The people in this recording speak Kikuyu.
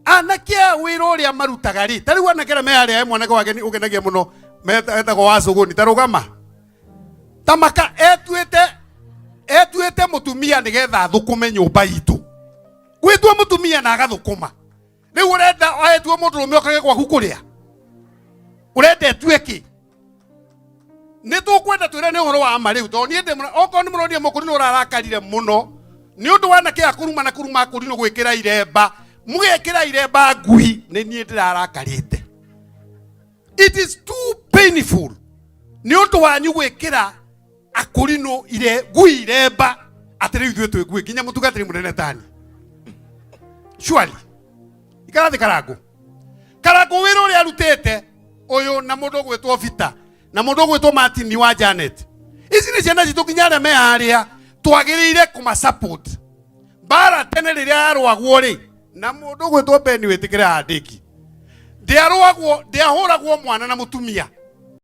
Anake aya wĩra ũrĩa marutaga rĩ, ta rĩu anake arĩa me harĩa, he mwanake wake ũkenagia mũno etagwo Wacũgũni, ta rũgama ta maka etuĩte mũtumia nĩgetha athũkũme nyũmba itũ, gwĩtua mũtumia na agathũkũma. Rĩu ũrenda etue mũndũrũme okage gwaku kũrĩa? Ũrenda etue kĩ? Nĩ tũkwenda twĩre nĩ ũhoro wa ma rĩu, tondũ niĩ ndĩ okorwo nĩ mũronire mũkũrinũ ũrarakarire mũno nĩ ũndũ wa anake a kũruma na kũruma akũrinũ gwĩkĩra iremba, mũgekĩra iremba ngui, nĩ niĩ ndĩrarakarĩte. It is too painful nĩ ũndũ wanyu gwĩkĩra akũrinũ ire ngui iremba atĩ rĩu ithuĩ twĩ ngui, nginya mũtungatĩri mũnene tani. Surely ikara thĩ, Karangũ. Karangũ wĩra ũrĩa arutĩte ũyũ na mũndũ ũgwĩtwo Vita na mũndũ ũgwĩtwo Martin wa Janet, ici nĩ ciana citũ, nginya arĩa me harĩa twagĩrĩire kũma support. Mbara tene rĩrĩa yarũagwo rĩ, na mũndũ ũgwĩtwo Ben wĩtĩkĩre handĩki, ndĩarũagwo, ndĩahũragwo mwana na mũtumia.